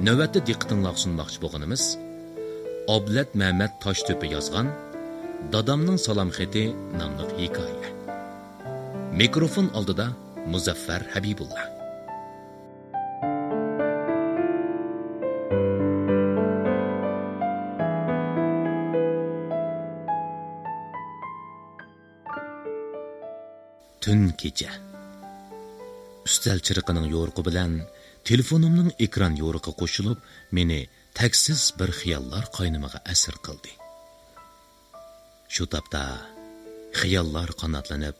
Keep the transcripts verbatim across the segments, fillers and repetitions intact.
نۆۋەتتە دىققىتىڭلارغا سۇنماقچى بولغىنىمىز ئابلەت مەمەت تاشتۆپە يازغان دادامنىڭ سالام خېتى ناملىق ھېكايە. مىكروفون ئالدىدا مۇزەففەر ھەبىبۇللا. تۈن كېچە. ئۈستەل چىرىقىنىڭ يورۇقى بىلەن تېلېفونۇمنىڭ ئېكران يورۇقى قوشۇلۇپ، مېنى تەكسىز بىر خىياللار قاينىمىغا ئەسىر قىلدى. شۇ تاپتا خىياللار قاناتلىنىپ،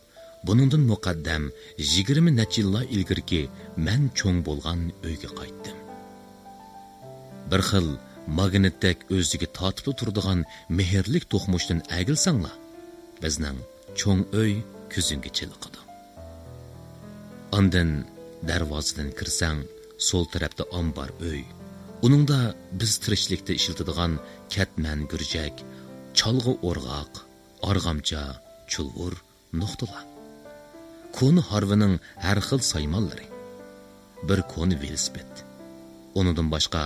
بۇنىڭدىن مۇقەددەم يىگىرمە نەچچە يىللار ئىلگىرىكى مەن چوڭ بولغان ئۆيگە قايتتىم. بىر خىل ماگنىتتەك ئۆزىگە تارتىپلا تۇرىدىغان مېھىرلىك توقۇمۇشتىن ئەگىلسەڭلا، بىزنىڭ چوڭ ئۆي كۆزۈڭگە چېلىقىدۇ. ئاندىن دەرۋازىدىن كىرسەڭ، سول تەرەپتە ئامبار ئۆي. ئۇنىڭدا بىز تىرىكچىلىكتە ئىشلىتىدىغان كەتمەن گۈرجەك، چالغا ئورغاق، ئارغامچا، چۇلۋۇر، نۇقتىلار. كونا ھارۋىنىڭ ھەر خىل سايمانلىرى. بىر كونا ۋېلىسىپىت. ئۇنىڭدىن باشقا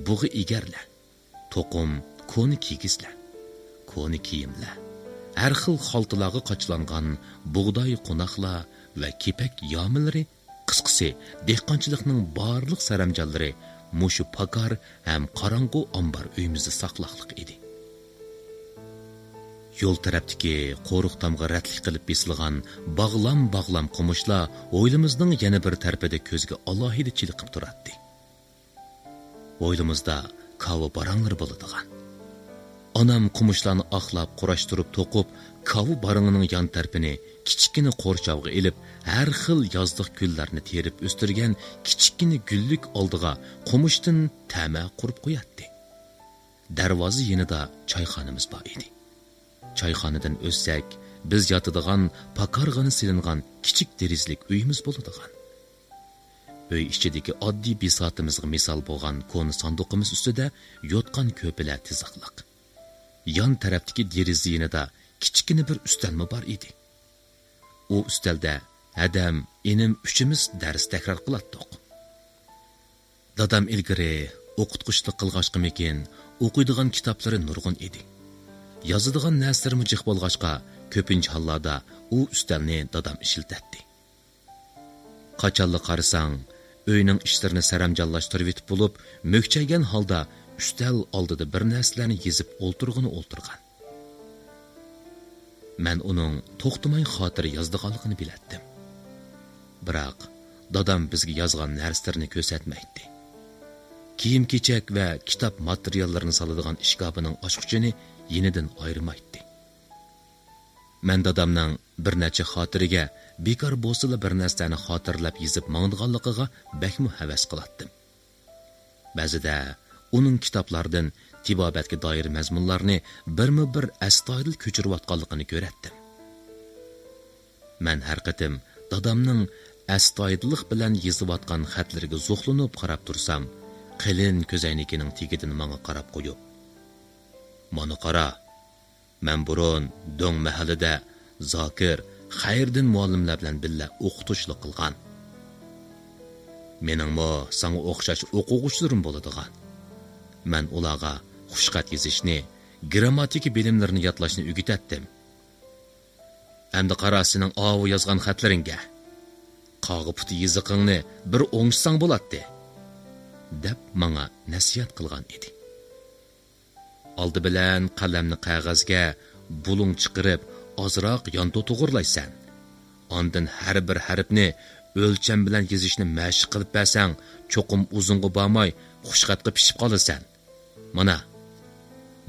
بۇغا ئېگەرلەر، توقۇم كونا كىگىزلەر، كونا كىيىملەر، ھەر خىل خالتىلارغا قاچىلانغان بۇغداي قوناقلار ۋە كېپەك يامىلىرى، قىسقىسى، دېھقانچىلىقنىڭ بارلىق سەرەمجانلىرى مۇشۇ پاكار ھەم قاراڭغۇ ئامبار ئۆيىمىزدە ساقلاقلىق ئىدى. يول تەرەپتىكى قورۇق تامغا رەتلىك قىلىپ بېسىلغان باغلام-باغلام قومۇشلار ھويلىمىزنىڭ يەنە بىر تەرىپىدە كۆزگە ئالاھىدە چېلىقىپ تۇراتتى. ھويلىمىزدا كاۋا باراڭلىرى بولىدىغان. ئانام قومۇشلارنى ئاقلاپ، قۇراشتۇرۇپ توقۇپ، كاۋا بارىڭىنىڭ يان تەرىپىنى كىچىككىنە قورچاۋغا ئېلىپ، ھەر خىل يازلىق گۈللەرنى تېرىپ ئۆستۈرگەن كىچىككىنە گۈللۈك ئالدىغا قومۇشتىن تەمە قۇرۇپ قوياتتى. دەرۋازا يېنىدا چايخانىمىز بار ئىدى. چايخانىدىن ئۆتسەك، بىز ياتىدىغان پاكارغىنا سېلىنغان كىچىك دېرىزىلىك ئۆيىمىز بولىدىغان. ئۆي ئىچىدىكى ئاددىي بىساتىمىزغا مىسال بولغان كونا ساندۇقىمىز ئۈستىدە يوتقان كۆپىلەر تىزىقلىق. يان تەرەپتىكى دېرىزە يېنىدا كىچىككىنە بىر ئۈستەلمۇ بار ئىدى. ئۇ ئۈستەلدە ھەدەم، ئىنىم ئۈچىمىز دەرس تەكرار قىلاتتۇق. دادام ئىلگىرى ئوقۇتقۇچىلىق قىلغاچقىمىكىن، ئوقۇيدىغان كىتابلىرى نۇرغۇن ئىدى. يازىدىغان نەرسىلىرىمۇ جىق بولغاچقا، كۆپىنچە ھاللاردا ئۇ ئۈستەلنى دادام ئىشلىتەتتى. قاچانلا قارىساڭ، ئۆينىڭ ئىشلىرىنى سەرەمجانلاشتۇرۇۋېتىپ بولۇپ، مۆكچەيگەن ھالدا ئۈستەل ئالدىدا بىر نەرسىلەرنى يېزىپ ئولتۇرغىنى ئولتۇرغان. مەن ئۇنىڭ توختىماي خاتىرە يازىدىغانلىقىنى بىلەتتىم. بىراق، دادام بىزگە يازغان نەرسىلىرىنى كۆرسەتمەيتتى. كىيىم-كېچەك ۋە كىتاب ماتېرىياللىرىنى سالىدىغان ئىشكاپىنىڭ ئاچقۇچىنى يېنىدىن ئايرىمايتتى. مەن دادامنىڭ بىر نەچچە خاتىرىگە بىكار بولسىلا بىر نەرسىلەرنى خاتىرىلەپ يېزىپ ماڭىدىغانلىقىغا بەكمۇ ھەۋەس قىلاتتىم. بەزىدە ئۇنىڭ كىتابلاردىن تېبابەتكە دائىر مەزمۇنلارنى بىرمۇ بىر ئەستايىدىل كۆچۈرۈۋاتقانلىقىنى كۆرەتتىم. مەن ھەر قېتىم دادامنىڭ ئەستايىدىللىق بىلەن يېزىۋاتقان خەتلىرىگە زوقلىنىپ قاراپ تۇرسام، قېلىن كۆزەينىكىنىڭ تېگىدىن ماڭا قاراپ قويۇپ، «مانا قارا، مەن بۇرۇن دۆڭ مەھەللىدە زاكىر، خەيرىدىن مۇئەللىملەر بىلەن بىللە ئوقۇتقۇچىلىق قىلغان. مېنىڭمۇ ساڭا ئوخشاش ئوقۇغۇچىلىرىم بولىدىغان. مەن ئۇلارغا خۇشخەت يېزىشنى، گىرامماتىكا بىلىملىرىنى يادلاشنى ئۆگىتەتتىم. ئەمدى قارا سېنىڭ ئاۋۇ يازغان خەتلىرىڭگە. قاغا پۇتى يېزىقىڭنى بىر ئوڭشىساڭ بولاتتى» دەپ ماڭا نەسىھەت قىلغان ئىدى. «ئالدى بىلەن قەلەمنى قەغەزگە بۇلۇڭ چىقىرىپ، ئازراق يانتۇ توغرىلايسەن. ئاندىن ھەر بىر ھەرپنى ئۆلچەم بىلەن يېزىشنى مەشىق قىلىپ بەرسەڭ، چوقۇم ئۇزۇنغا بارماي خۇشخەتقە پىشىپ قالىسەن. مانا،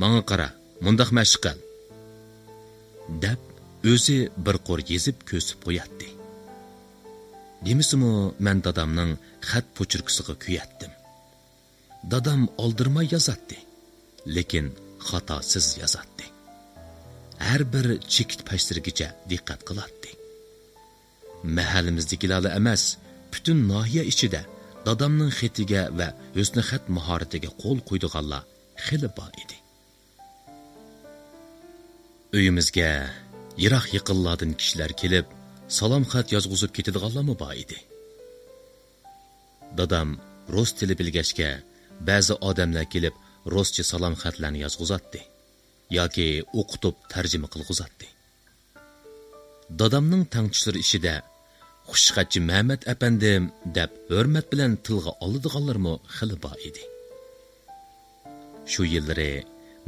ماڭا قارا، مۇنداق مەشىق قىل» دەپ، ئۆزى بىر قۇر يېزىپ كۆرسىتىپ قوياتتى. دېمىسىمۇ، مەن دادامنىڭ خەت پوچېركىسىغا كۆيەتتىم. دادام ئالدىرىماي يازاتتى، لېكىن خاتاسىز يازاتتى. ھەر بىر چېكىت پەشلىرىگىچە دىققەت قىلاتتى. مەھەللىمىزدىكىلەرلا ئەمەس، پۈتۈن ناھىيە ئىچىدە دادامنىڭ خېتىگە ۋە ھۆسنى خەت ماھارىتىگە قول قويىدىغانلار خېلى بار ئىدى. ئۆيىمىزگە يىراق يېقىنلاردىن كىشىلەر كېلىپ، سالام خەت يازغۇزۇپ كېتىدىغانلارمۇ بار ئىدى. دادام رۇس تىلى بىلگەچكە، بەزى ئادەملەر كېلىپ رۇسچە سالام خەتلەرنى يازغۇزاتتى ياكى ئوقۇتۇپ تەرجىمە قىلغۇزاتتى. دادامنىڭ تەڭتۇشلىرى ئىچىدە «خۇشخەتچى مەمەت ئەپەندىم» دەپ ھۆرمەت بىلەن تىلغا ئالىدىغانلىرىمۇ خېلى بار ئىدى. شۇ يىللىرى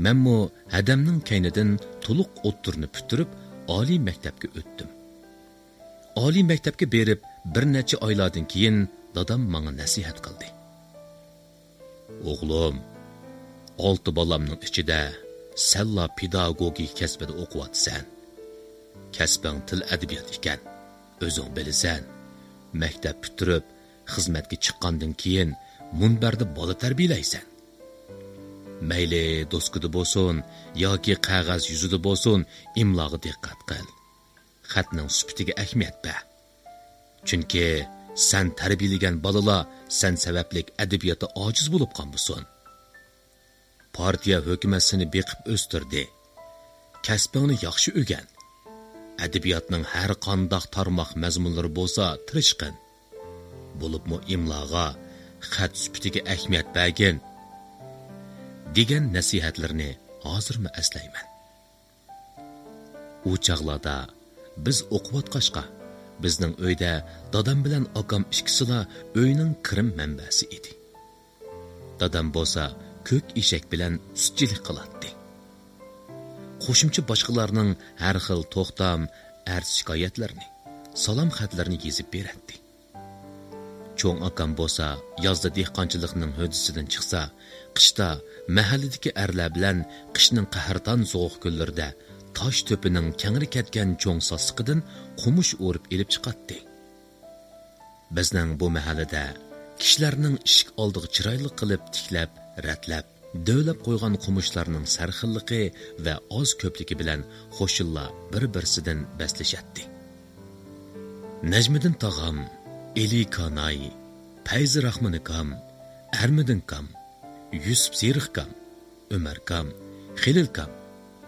مەنمۇ ھەدەمنىڭ كەينىدىن تولۇق ئوتتۇرىنى پۈتتۈرۈپ، ئالىي مەكتەپكە ئۆتتۈم. ئالىي مەكتەپكە بېرىپ بىر نەچچە ئايلاردىن كېيىن دادام ماڭا نەسىھەت قىلدى. «ئوغلۇم، ئالتە بالامنىڭ ئىچىدە سەنلا پېداگوگىكا كەسپىدە ئوقۇۋاتىسەن. كەسپىڭ تىل-ئەدەبىيات ئىكەن، ئۆزۈڭ بىلىسەن. مەكتەپ پۈتتۈرۈپ، خىزمەتكە چىققاندىن كېيىن مۇنبەردە بالا تەربىيەلەيسەن. مەيلى دوسكىدا بولسۇن ياكى قەغەز يۈزىدە بولسۇن، ئىملاغا دىققەت قىل. خەتنىڭ سۈپىتىگە ئەھمىيەت بەر. چۈنكى سەن تەربىيەلىگەن بالىلار سەن سەۋەبلىك ئەدەبىياتتا ئاجىز بولۇپ قالمىسۇن. پارتىيە، ھۆكۈمەت سېنى بېقىپ ئۆستۈردى. كەسپىڭنى ياخشى ئۆگەن. ئەدەبىياتنىڭ ھەر قانداق تارماق مەزمۇنلىرى بولسا تىرىشقىن. بولۇپمۇ ئىملاغا، خەت سۈپىتىگە ئەھمىيەت بەرگىن» دېگەن نەسىھەتلىرىنى ھازىرمۇ ئەسلەيمەن. ئۇ چاغلاردا بىز ئوقۇۋاتقاچقا، بىزنىڭ ئۆيدە دادام بىلەن ئاكام ئىككىسىلا ئۆينىڭ كىرىم مەنبەسى ئىدى. دادام بولسا كۆك ئېشەك بىلەن سۈتچىلىك قىلاتتى. قوشۇمچە باشقىلارنىڭ ھەر خىل توختام، ئەرز-شىكايەتلىرىنى، سالام خەتلىرىنى يېزىپ بېرەتتى. چوڭ ئاكام بولسا يازدا دېھقانچىلىقنىڭ ھۆددىسىدىن چىقسا، قىشتا مەھەللىدىكى ئەرلەر بىلەن قىشنىڭ قەھرىتان سوغۇق كۈنلىرىدە تاش تۆپىنىڭ كەڭرى كەتكەن چوڭ ساسلىقىدىن قومۇش ئورۇپ ئېلىپ چىقاتتى. بىزنىڭ بۇ مەھەللىدە كىشىلەرنىڭ ئىشىك ئالدىغا چىرايلىق قىلىپ تىكلەپ، رەتلەپ، دۆۋىلەپ قويغان قومۇشلارنىڭ سەرخىللىقى ۋە ئاز كۆپلۈكى بىلەن قوشنىلار بىر-بىرسىدىن بەسلىشەتتى. نەجمىدىن تاغام، ئېلى كاناي، پەيزى راخمىنى كام، ئەرمىدىن كام، يۈسۈپ سېرىق كام، ئۆمەر كام، خېلىل كام،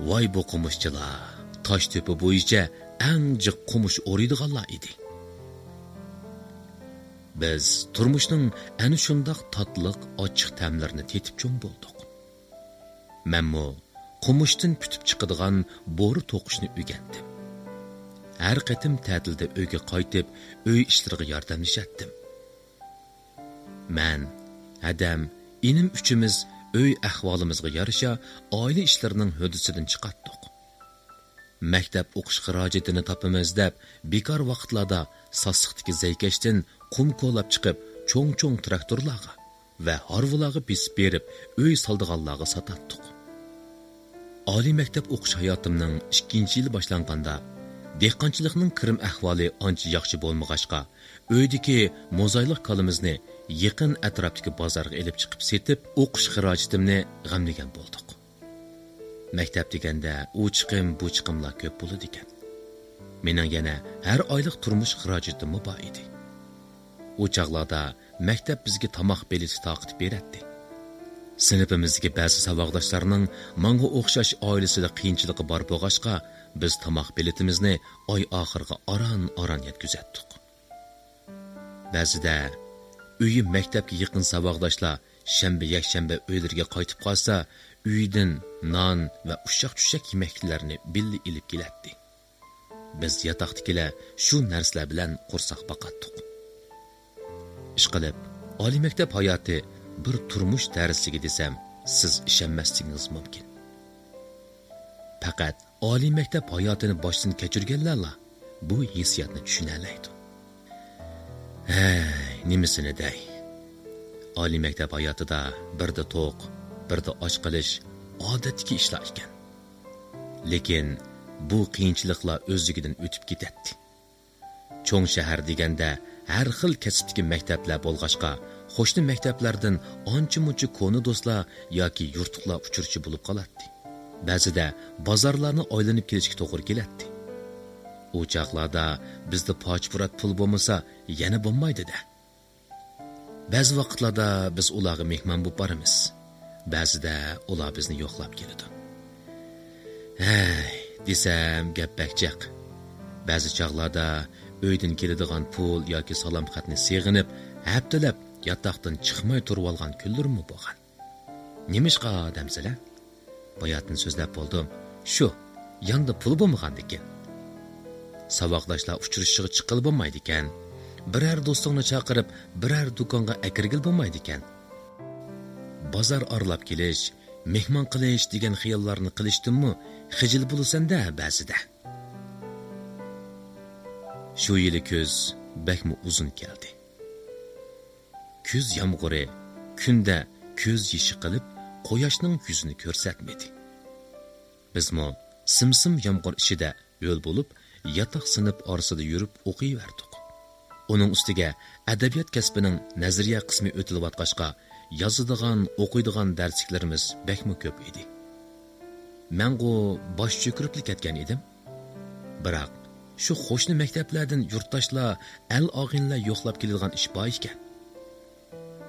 ۋاي بۇ قومۇشچىلار تاش تۆپە بويىچە ئەڭ جىق قومۇش ئورىيدىغانلار ئىدى. بىز تۇرمۇشنىڭ ئەنە شۇنداق تاتلىق، ئاچچىق تەملىرىنى تېتىپ چوڭ بولدۇق. مەنمۇ قومۇشتىن پۈتۈپ چىقىدىغان بورا توقۇشنى ئۆگەندىم. ھەر قېتىم تەتىلدە ئۆيگە قايتىپ، ئۆي ئىشلىرىغا ياردەملىشەتتىم. مەن، ھەدەم، ئىنىم ئۈچىمىز ئۆي ئەھۋالىمىزغا يارىشا ئائىلە ئىشلىرىنىڭ ھۆددىسىدىن چىقاتتۇق. مەكتەپ ئوقۇش خىراجىتىنى تاپىمىز دەپ، بىكار ۋاقىتلاردا ساسلىقتىكى زەيكەشتىن قۇم كولاپ چىقىپ، چوڭ-چوڭ تىراكتورلارغا ۋە ھارۋىلارغا بېسىپ بېرىپ، ئۆي سالىدىغانلارغا ساتاتتۇق. ئالىي مەكتەپ ئوقۇش ھاياتىمنىڭ ئىككىنچى يىلى باشلانغاندا، دېھقانچىلىقنىڭ كىرىم ئەھۋالى ئانچە ياخشى بولمىغاچقا، ئۆيدىكى موزايلىق كالىمىزنى يېقىن ئەتراپتىكى بازارغا ئېلىپ چىقىپ سېتىپ، ئوقۇش خىراجىتىمنى غەملىگەن بولدۇق. مەكتەپ دېگەندە ئۇ چىقىم، بۇ چىقىملار كۆپ بولىدىكەن. مېنىڭ يەنە ھەر ئايلىق تۇرمۇش خىراجىتىممۇ بار ئىدى. ئۇ چاغلاردا مەكتەپ بىزگە تاماق بېلىتى تارقىتىپ بېرەتتى. سىنىپىمىزدىكى بەزى ساۋاقداشلارنىڭ ماڭا ئوخشاش ئائىلىسىدە قىيىنچىلىقى بار بولغاچقا، بىز تاماق بېلىتىمىزنى ئاي ئاخىرىغا ئاران-ئاران يەتكۈزەتتۇق. بەزىدە ئۆيۈم مەكتەپكە يېقىن ساۋاقداشلار شەنبە، يەكشەنبە ئۆيلىرىگە قايتىپ قالسا، ئۆيدىن نان ۋە ئۇششاق-چۈششەك يېمەكلىكلەرنى بىللە ئېلىپ كېلەتتى. بىز ياتاقتىكىلەر شۇ نەرسىلەر بىلەن قورساق باقاتتۇق. ئىشقىلىپ، ئالىي مەكتەپ ھاياتى بىر تۇرمۇش دەرسلىكى دېسەم، سىز ئىشەنمەسلىكىڭىز مۇمكىن. پەقەت ئالىي مەكتەپ ھاياتىنى باشتىن كەچۈرگەنلەرلا بۇ ھېسسىياتنى چۈشىنەلەيدۇ. ھەي، نېمىسىنى دەي. ئالىي مەكتەپ ھاياتىدا بىردە توق، بىردە ئاچ قېلىش ئادەتتىكى ئىشلار ئىكەن. لېكىن بۇ قىيىنچىلىقلار ئۆزلۈكىدىن ئۆتۈپ كېتەتتى. چوڭ شەھەر دېگەندە ھەر خىل كەسىپتىكى مەكتەپلەر بولغاچقا، قوشنا مەكتەپلەردىن ئانچە-مۇنچە كونا دوستلار ياكى يۇرتلۇقلار ئۇچرىشى بولۇپ قالاتتى. بەزىدە بازارلارنى ئايلىنىپ كېلىشكە توغرا كېلەتتى. ئۇ چاغلاردا بىزدە پاچ-پۇرات پۇل بولمىسا، يەنە بولمايدۇ-دە. بەزى ۋاقىتلاردا بىز ئۇلارغا مېھمان بولۇپ بارىمىز. بەزىدە ئۇلار بىزنى يوقلاپ كېلىدۇ. ھەي، دېسەم گەپ بەك جىق. بەزى چاغلاردا ئۆيدىن كېلىدىغان پۇل ياكى سالام خەتنى سېغىنىپ، ھەپتىلەپ ياتاقتىن چىقماي تۇرۇۋالغان كۈنلىرىممۇ بولغان. نېمىشقا دەمسىلە؟ باياتىن سۆزلەپ بولدۇم. شۇ، ياندا پۇل بولمىغاندىكىن. ساۋاقداشلار ئۇچرىشىشىغا چىققىلى بولمايدىكەن. بىرەر دوستۇڭنى چاقىرىپ، بىرەر دۇكانغا ئەكىرگىلى بولمايدىكەن. بازار ئارىلاپ كېلىش، مېھمان قىلىش دېگەن خىياللارنى قىلىشتىنمۇ خىجىل بولىسەن-دە بەزىدە. شۇ يىلى كۈز بەكمۇ ئۇزۇن كەلدى. كۈز يامغۇرى كۈندە كۆز يېشى قىلىپ، قۇياشنىڭ يۈزىنى كۆرسەتمىدى. بىزمۇ سىم-سىم يامغۇر ئىچىدە ھۆل بولۇپ، ياتاق سىنىپ ئارىسىدا يۈرۈپ ئوقۇيۋەردۇق. ئۇنىڭ ئۈستىگە ئەدەبىيات كەسپىنىڭ نەزەرىيە قىسمى ئۆتۈلۈۋاتقاچقا، يازىدىغان، ئوقۇيدىغان دەرسلىكلىرىمىز بەكمۇ كۆپ ئىدى. مەنغۇ باش چۆكۈرۈپلا كەتكەن ئىدىم. بىراق، شۇ قوشنا مەكتەپلەردىن يۇرتداشلار، ئەل-ئاغىنىلەر يوقلاپ كېلىدىغان ئىش بار ئىكەن.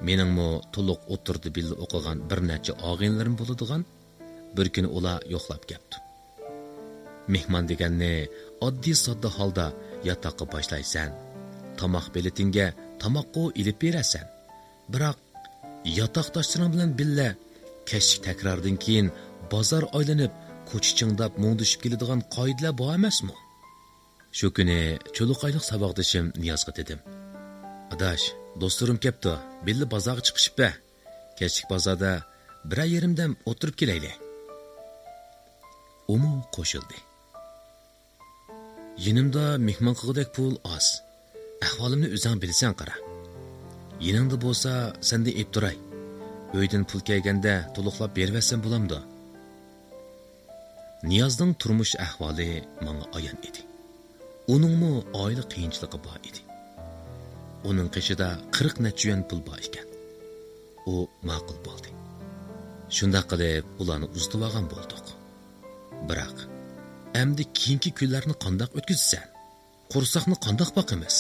مېنىڭمۇ تولۇق ئوتتۇرىدا بىللە ئوقۇغان بىر نەچچە ئاغىنىلىرىم بولىدىغان. بىر كۈنى ئۇلار يوقلاپ كەپتۇ. مېھمان دېگەننى ئاددىي-ساددا ھالدا ياتاققا باشلايسەن. تاماق بېلىتىڭگە تاماققۇ ئېلىپ بېرەسەن. بىراق، ياتاقداشلىرىڭ بىلەن بىللە كەچلىك تەكراردىن كېيىن بازار ئايلىنىپ، كوچا چىڭداپ مۇڭدىشىپ كېلىدىغان قائىدىلەر بار ئەمەسمۇ؟ شۇ كۈنى چۇلۇقايلىق ساۋاقدىشىم نىيازغا دېدىم: «ئاداش، دوستلىرىم كەپتۇ، بىللە بازارغا چىقىشىپ بەر. كەچلىك بازاردا بىرەر يېرىم دەم ئولتۇرۇپ كېلەيلى.» ئۇمۇ قوشۇلدى. يېنىمدا مېھمان قىلغۇدەك پۇل ئاز. ئەھۋالىمنى ئۆزۈڭ بىلىسەن قارا. يېنىڭدا بولسا سەندىن ئېلىپ تۇراي. ئۆيدىن پۇل كەلگەندە تولۇقلاپ بېرىۋەتسەم بولامدۇ؟ نىيازنىڭ تۇرمۇش ئەھۋالى ماڭا ئايان ئىدى. ئۇنىڭمۇ ئائىلە قىيىنچىلىقى بار ئىدى. ئۇنىڭ قېشىدا قىرىق نەچچە يۈەن پۇل بار ئىكەن. ئۇ ماقۇل بولدى. شۇنداق قىلىپ ئۇلارنى ئۇزىتىۋالغان بولدۇق. بىراق، ئەمدى كېيىنكى كۈنلەرنى قانداق ئۆتكۈزىسەن؟ قورساقنى قانداق باقىمىز؟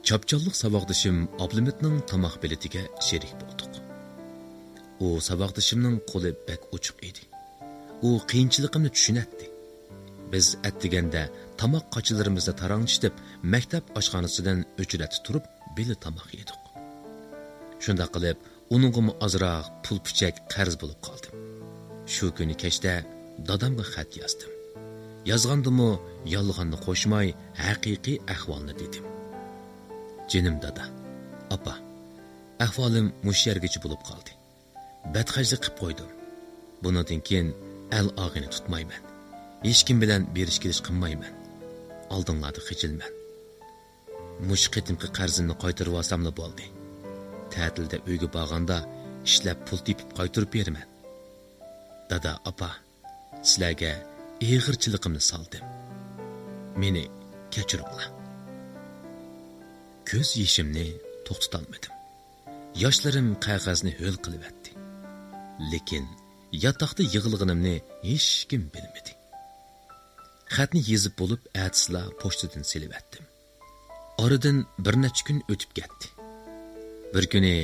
چاپچاللىق ساۋاقدىشىم ئابلىمىتنىڭ تاماق بېلىتىگە شېرىك بولدۇق. ئۇ ساۋاقدىشىمنىڭ قولى بەك ئوچۇق ئىدى. ئۇ قىيىنچىلىقىمنى چۈشىنەتتى. بىز ئەتىگەندە تاماق قاچىلىرىمىزنى تاراڭ چىشىتىپ، مەكتەپ ئاشخانىسىدىن ئۆچرەتتە تۇرۇپ، بىللە تاماق يېدۇق. شۇنداق قىلىپ، ئۇنىڭغىمۇ ئازراق پۇل-پۈچەك قەرز بولۇپ قالدىم. شۇ كۈنى كەچتە دادامغا خەت يازدىم. يازغاندىمۇ يالغاننى قوشماي، ھەقىقىي ئەھۋالنى دېدىم. «جېنىم دادا، ئاپا، ئەھۋالىم مۇشۇ يەرگىچە بولۇپ قالدى. بەتخەجلىك قىپ قويدۇم. بۇنىڭدىن كېيىن ئەل-ئاغىنە تۇتمايمەن. ھېچكىم بىلەن بېرىش-كېلىش قىلمايمەن. ئالدىڭلاردا خىجىلمەن. مۇشۇ قېتىمقى قەرزىمنى قايتۇرۇۋالساملا بولدى. تەتىلدە ئۆيگە بارغاندا ئىشلەپ پۇل تېپىپ قايتۇرۇپ بېرىمەن. دادا، ئاپا، سىلەرگە ئېغىرچىلىقىمنى سالدىم. مېنى كەچۈرۈڭلار.» كۆز يېشىمنى توختىتالمىدىم. ياشلىرىم قەغەزنى ھۆل قىلىۋەتتى. لېكىن ياتاقتا يىغلىغىنىمنى ھېچكىم بىلمىدى. خەتنى يېزىپ بولۇپ، ئەتىسىلا پوچتىدىن سېلىۋەتتىم. ئارىدىن بىر نەچچە كۈن ئۆتۈپ كەتتى. بىر كۈنى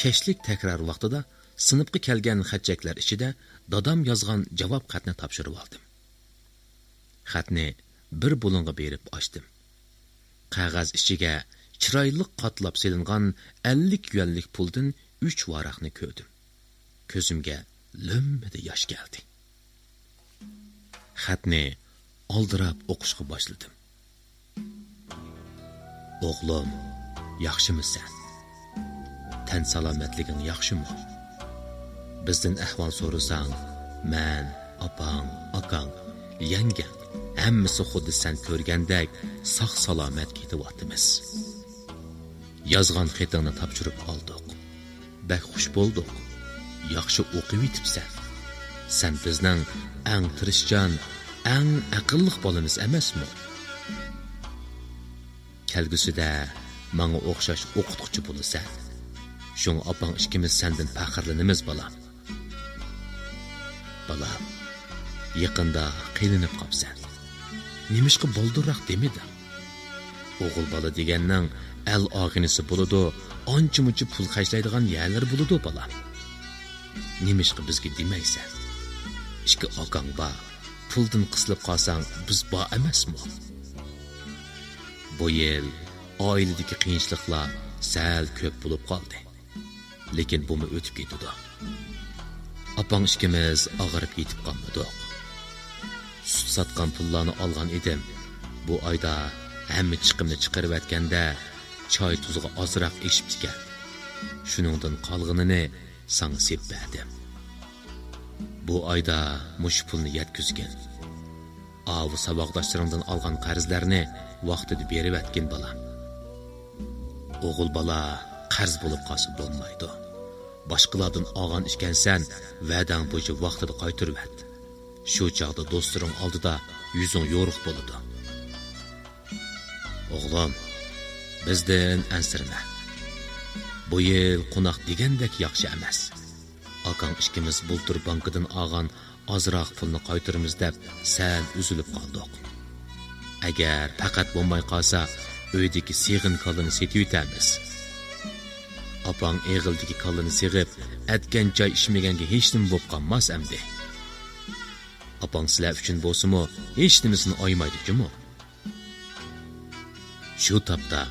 كەچلىك تەكرار ۋاقتىدا سىنىپقا كەلگەن خەتچەكلەر ئىچىدە دادام يازغان جاۋاب خەتنى تاپشۇرۇۋالدىم. خەتنى بىر بۇلۇڭغا بېرىپ ئاچتىم. قەغەز ئىچىگە چىرايلىق قاتلاپ سېلىنغان ئەللىك يۈەنلىك پۇلدىن ئۈچ ۋاراقنى كۆردۈم. كۆزۈمگە لۆممىدە ياش كەلدى. خەتنى ئالدىراپ ئوقۇشقا باشلىدىم. «ئوغلۇم، ياخشىمۇ سەن؟ تەن سالامەتلىكىڭ ياخشىمۇ؟ بىزدىن ئەھۋال سورىساڭ، مەن، ئاپاڭ، ئاكاڭ، يەڭگەڭ، ھەممىسى خۇددى سەن كۆرگەندەك ساق-سالامەت كېتىۋاتىمىز. يازغان خېتىڭنى تاپشۇرۇپ ئالدۇق. بەك خۇش بولدۇق. ياخشى ئوقۇۋېتىپسەن. سەن بىزنىڭ ئەڭ تىرىشچان، ئەڭ ئەقىللىق بالىمىز ئەمەسمۇ؟ كەلگۈسىدە ماڭا ئوخشاش ئوقۇتقۇچى بولىسەن. شۇڭا ئاپاڭ ئىككىمىز سەندىن پەخىرلىنىمىز، بالام.» «بالام، يېقىندا قىينىلىپ قاپسەن. نېمىشقا بالدۇرراق دېمىدىڭ؟ ئوغۇل بالا دېگەننىڭ ئەل ئاغىنىسى بولىدۇ، ئانچە-مۇنچە پۇل خەجلەيدىغان يەرلىرى بولىدۇ، بالام. نېمىشقا بىزگە دېمەيسەن؟ ئىككى ئاكاڭ بار، پۇلدىن قىسىلىپ قالساڭ، بىز بار ئەمەسمۇ؟» بۇ يىل ئائىلىدىكى قىيىنچىلىقلار سەل كۆپ بولۇپ قالدى. لېكىن بۇمۇ ئۆتۈپ كېتىدۇ. ئاپاڭ ئىككىمىز ئاغرىپ يېتىپ قالمىدۇق. سۈت ساتقان پۇللارنى ئالغان ئىدىم. بۇ ئايدا ھەممە چىقىمنى چىقىرىۋەتكەندە، چاي تۇزىغا ئازراق ئېشىپتىكەن. شۇنىڭدىن قالغىنىنى ساڭا سېلىپ بەردىم. بۇ ئايدا مۇشۇ پۇلنى يەتكۈزگىن. ئاۋۇ ساۋاقداشلىرىڭدىن ئالغان قەرزلەرنى ۋاقتىدا بېرىۋەتكىن، بالام. ئوغۇل بالا قەرز بولۇپ قالسا بولمايدۇ. باشقىلاردىن ئالغان ئىكەنسەن، ۋەدەڭ بويىچە ۋاقتىدا قايتۇرۇۋەت. شۇ چاغدا دوستلىرىڭ ئالدىدا يۈزۈڭ يورۇق بولىدۇ. ئوغلۇم، بىزدىن ئەنسىرىمە. بۇ يىل قوناق دېگەندەك ياخشى ئەمەس. ئاكاڭ ئىككىمىز بۇلتۇر بانكىدىن ئالغان ئازراق پۇلنى قايتۇرىمىز دەپ سەل ئۈزۈلۈپ قالدۇق. ئەگەر پەقەت بولماي قالسا، ئۆيدىكى سېغىن كالىنى سېتىۋېتەرمىز. ئاپاڭ ئېغىلدىكى كالىنى سېغىپ، ئەتكەن چاي ئىچمىگەنگە ھېچنېمە بولۇپ قالماس ئەمدى. ئاپاڭ سىلەر ئۈچۈن بولسىمۇ، ھېچنېمىسىنى ئايىمايدۇ جۇمۇ. شۇ تاپتا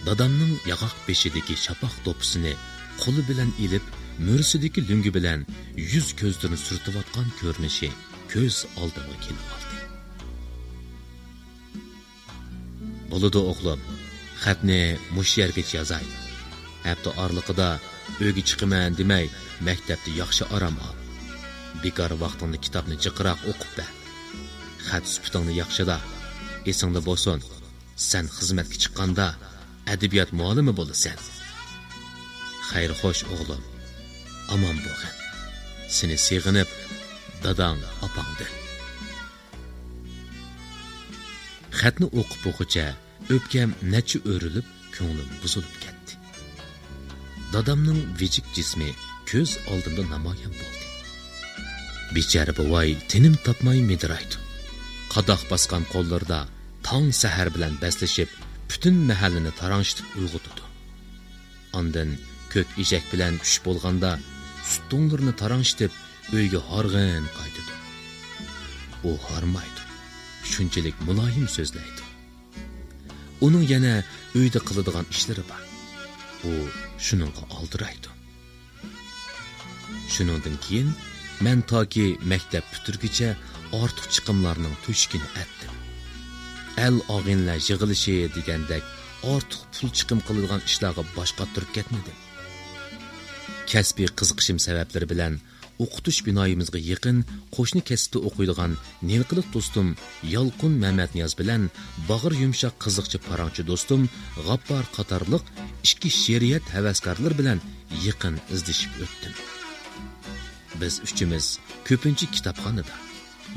دادامنىڭ ياغاق بېشىدىكى شاپاق دوپپىسىنى قولى بىلەن ئېلىپ، مۈرىسىدىكى لۆڭگە بىلەن يۈز كۆزلىرىنى سۈرتۈۋاتقان كۆرۈنۈشى كۆز ئالدىمغا كېلىۋالدى. بولىدۇ ئوغلۇم، خەتنى مۇشۇ يەرگىچە يازاي. ھەپتە ئارىلىقىدا ئۆيگە چىقىمەن دېمەي، مەكتەپتە ياخشى ئارام ئال. بىكار ۋاقتىڭدا كىتابنى جىقراق ئوقۇپ بەر. خەت سۈپىتىڭنى ياخشىلا. ئېسىڭدە بولسۇن، سەن خىزمەتكە چىققاندا ئەدەبىيات مۇئەللىمى بولىسەن. خەير خوش ئوغلۇم، ئامان بولغىن. سېنى سېغىنىپ، داداڭ ئاپاڭدىن. خەتنى ئوقۇپ بولغۇچە ئۆپكەم نەچچە ئۆرۈلۈپ، كۆڭلۈم بۇزۇلۇپ كەتتى. دادامنىڭ ۋىجىك جىسمى كۆز ئالدىمدا نامايان بولدى. بىچارە بوۋاي تىنىم تاپماي مىدىرايدۇ. قاداق باسقان قوللىرىدا تاڭ سەھەر بىلەن بەسلىشىپ، پۈتۈن مەھەللىنى تاراڭشىتىپ ئويغىتىدۇ. ئاندىن كۆك ئېشەك بىلەن چۈش بولغاندا، سۈت تۇڭلىرىنى تاراڭشىتىپ، ئۆيگە ھارغىن قايتىدۇ. ئۇ ھارمايدۇ، شۇنچىلىك مۇلايىم سۆزلەيدۇ. ئۇنىڭ يەنە ئۆيدە قىلىدىغان ئىشلىرى بار. ئۇ شۇنىڭغا ئالدىرايدۇ. شۇنىڭدىن كېيىن مەن تاكى مەكتەپ پۈتتۈرگۈچە ئارتۇق چىقىملارنىڭ تۆشۈكىنى ئەتتىم. ئەل-ئاغىنىلەر يىغىلىشى دېگەندەك ئارتۇق پۇل چىقىم قىلىدىغان ئىشلارغا باش قاتۇرۇپ كەتمىدىم. كەسپىي قىزىقىشىم سەۋەبلىرى بىلەن ئوقۇتۇش بىنايىمىزغا يېقىن قوشنا كەسىپتە ئوقۇيدىغان نىلقىلىق دوستۇم يالقۇن مەمەتنىياز بىلەن باغرى يۇمشاق قىزىقچى پاراڭچى دوستۇم غاپپار قاتارلىق ئىككى شېئىرىيەت ھەۋەسكارلىرى بىلەن يېقىن ئىزدىشىپ ئۆتتۈم. بىز ئۈچىمىز كۆپىنچە كىتابخانىدا،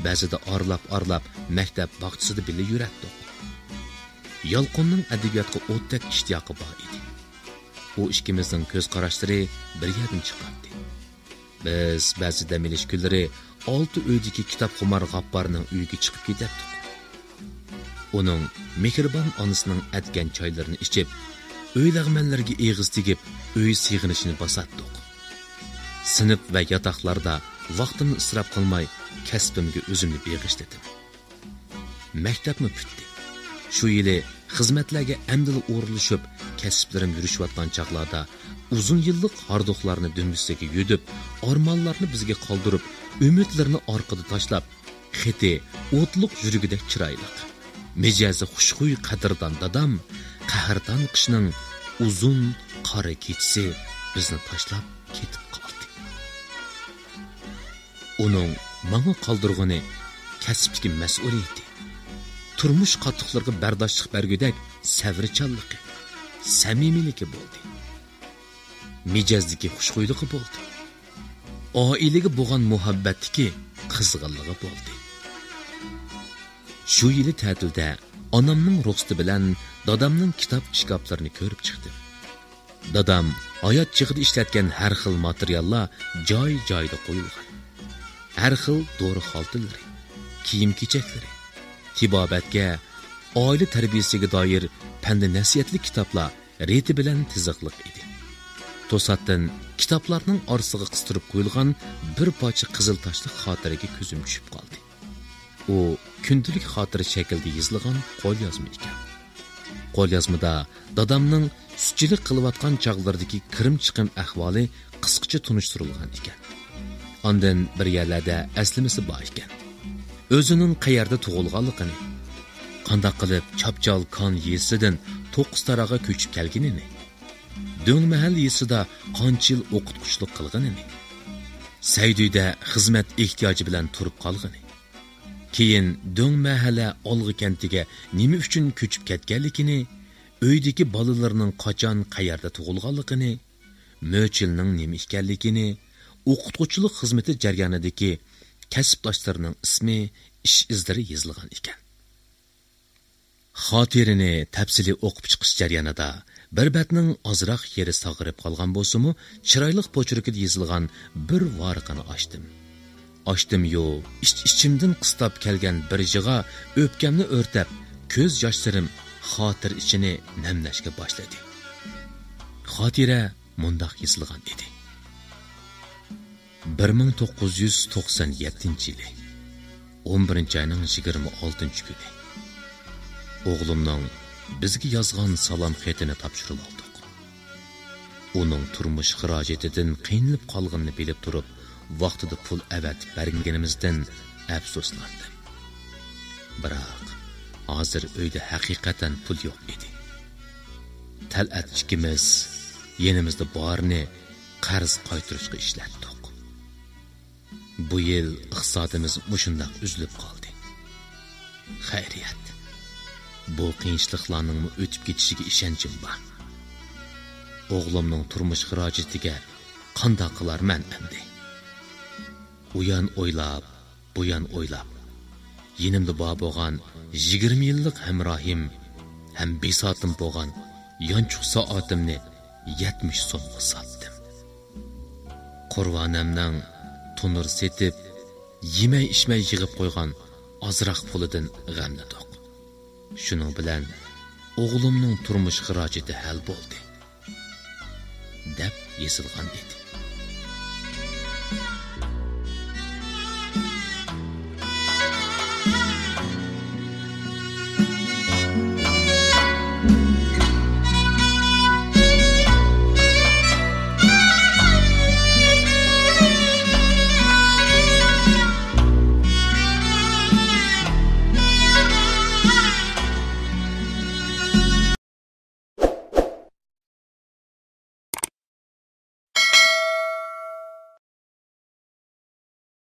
بەزىدە ئارىلاپ-ئارىلاپ مەكتەپ باغچىسىدا بىللە يۈرەتتۇق. يالقۇننىڭ ئەدەبىياتقا ئوتتەك ئىشتىياقى بار ئىدى. ئۇ ئىككىمىزنىڭ كۆز قاراشلىرى بىر يەردىن چىقاتتى. بىز بەزى دەم ئېلىش كۈنلىرى ئالتە ئۆيدىكى كىتابخۇمار غاپپارنىڭ ئۆيىگە چىقىپ كېتەتتۇق. ئۇنىڭ مېھرىبان ئانىسىنىڭ ئەتكەن چايلىرىنى ئىچىپ، ئۆي لەغمەنلىرىگە ئېغىز تېگىپ، ئۆي سېغىنىشىنى باساتتۇق. سىنىپ ۋە ياتاقلاردا ۋاقتىمنى ئىسراپ قىلماي، كەسپىمگە ئۆزۈمنى بېغىشلىدىم. مەكتەپمۇ پۈتتى. شۇ يىلى خىزمەتلەرگە ئەمدىلا ئورۇنلىشىپ، كەسىپلىرىم يۈرۈشۈۋاتقان چاغلاردا ئۇزۇن يىللىق ھاردۇقلارنى دۈمبىسىگە يۈدۈپ، ئارمانلارنى بىزگە قالدۇرۇپ، ئۈمىدلىرىنى ئارقىدا تاشلاپ، خېتى ئوتلۇق يۈرىكىدەك چىرايلىق، مىجەزى خۇشخۇي قەدىردان دادام قەھرىتان قىشنىڭ ئۇزۇن قارا كېچىسى بىزنى تاشلاپ كېتىپ قالدى. ئۇنىڭ ماڭا قالدۇرغىنى كەسىپتىكى مەسئۇلىيىتى، تۇرمۇش قاتتىقلىرىغا بەرداشلىق بەرگۈدەك سەۋرچانلىقى، سەمىمىيلىكى بولدى. مىجەزدىكى خۇشخۇيلۇقى بولدى. ئائىلىگە بولغان مۇھەببەتتىكى قىزغىنلىقى بولدى. شۇ يىلى تەتىلدە ئانامنىڭ رۇخسىتى بىلەن دادامنىڭ كىتاب ئىشكاپلىرىنى كۆرۈپ چىقتىم. دادام ھايات چېغىدا ئىشلەتكەن ھەر خىل ماتېرىياللار جاي-جايىدا قويۇلغان. ھەر خىل دورا خالتىلىرى، كىيىم-كېچەكلىرى، تېبابەتكە، ئائىلە تەربىيەسىگە دائىر پەند-نەسىھەتلىك كىتابلار رېتى بىلەن تىزىقلىق ئىدى. توساتتىن كىتابلارنىڭ ئارىسىغا قىستۇرۇپ قويۇلغان بىر پارچە قىزىل تاشلىق خاتىرىگە كۆزۈم چۈشۈپ قالدى. ئۇ كۈندىلىك خاتىرە شەكلىدە يېزىلغان قوليازما ئىكەن. قوليازمىدا دادامنىڭ سۈتچىلىك قىلىۋاتقان چاغلىرىدىكى كىرىم-چىقىم ئەھۋالى قىسقىچە تونۇشتۇرۇلغان ئىكەن. ئاندىن بىر يەرلەردە ئەسلىمىسى بار ئىكەن. ئۆزىنىڭ قەيەردە تۇغۇلغانلىقىنى، قانداق قىلىپ چاپچال كان يېزىسىدىن توققۇز تاراغا كۆچۈپ كەلگىنىنى، دۆڭمەھەل يېزىسىدا قانچە يىل ئوقۇتقۇچىلىق قىلغىنىنى، سەيدۈيدە خىزمەت ئېھتىياجى بىلەن تۇرۇپ قالغىنى، كېيىن دۆڭمەھەلە ئالغا كەنتىگە نېمە ئۈچۈن كۆچۈپ كەتكەنلىكىنى، ئۆيدىكى بالىلىرىنىڭ قاچان، قەيەردە تۇغۇلغانلىقىنى، مۆچىلنىڭ نېمە ئىكەنلىكىنى، ئوقۇتقۇچىلىق خىزمىتى جەريانىدىكى كەسىپداشلىرىنىڭ ئىسمى، ئىش ئىزلىرى يېزىلغان ئىكەن. خاتىرىنى تەپسىلىي ئوقۇپ چىقىش جەريانىدا بىر بەتنىڭ ئازراق يېرى ساغىرىپ قالغان بولسىمۇ، چىرايلىق پوچېركىدا يېزىلغان بىر ۋارىقىنى ئاچتىم. ئاچتىم-يۇ، ئىچ-ئىچىمدىن قىستاپ كەلگەن بىر يىغا ئۆپكەمنى ئۆرتەپ، كۆز ياشلىرىم خاتىرە ئىچىنى نەملەشكە باشلىدى. خاتىرە مۇنداق يېزىلغان ئىدى. بىر مىڭ توققۇز يۈز توقسان يەتتىنچى يىلى، ئون بىرىنچى ئاينىڭ يىگىرمە ئالتىنچى كۈنى، ئوغلۇمنىڭ بىزگە يازغان سالام خېتىنى تاپشۇرۇۋالدۇق. ئۇنىڭ تۇرمۇش خىراجىتىدىن قىينىلىپ قالغىنىنى بىلىپ تۇرۇپ، ۋاقتىدا پۇل ئەۋەتىپ بەرمىگىنىمىزدىن ئەپسۇسلاندىم. بىراق، ھازىر ئۆيدە ھەقىقەتەن پۇل يوق ئىدى. تەلئەت ئىككىمىز يېنىمىزدا بارىنى قەرز قايتۇرۇشقا ئىشلەتتۇق. بۇ يىل ئىقتىسادىمىز مۇشۇنداق ئۈزۈلۈپ قالدى. خەيرىيەت، بۇ قىيىنچىلىقلارنىڭمۇ ئۆتۈپ كېتىشىگە ئىشەنچىم بار. ئوغلۇمنىڭ تۇرمۇش خىراجىتىگە قانداق قىلارمەن ئەمدى؟ ئۇيان ئويلاپ، بۇيان ئويلاپ، يېنىمدا بار بولغان يىگىرمە يىللىق ھەمراھىم ھەم بىساتىم بولغان يانچۇق سائىتىمنى يەتمىش سومغا ساتتىم. قۇربانەمنىڭ تونۇر سېتىپ، يېمەي-ئىچمەي يىغىپ قويغان ئازراق پۇلىدىن غەملىدۇق. شۇنىڭ بىلەن ئوغلۇمنىڭ تۇرمۇش خىراجىتى ھەل بولدى، دەپ يېزىلغان ئىدى.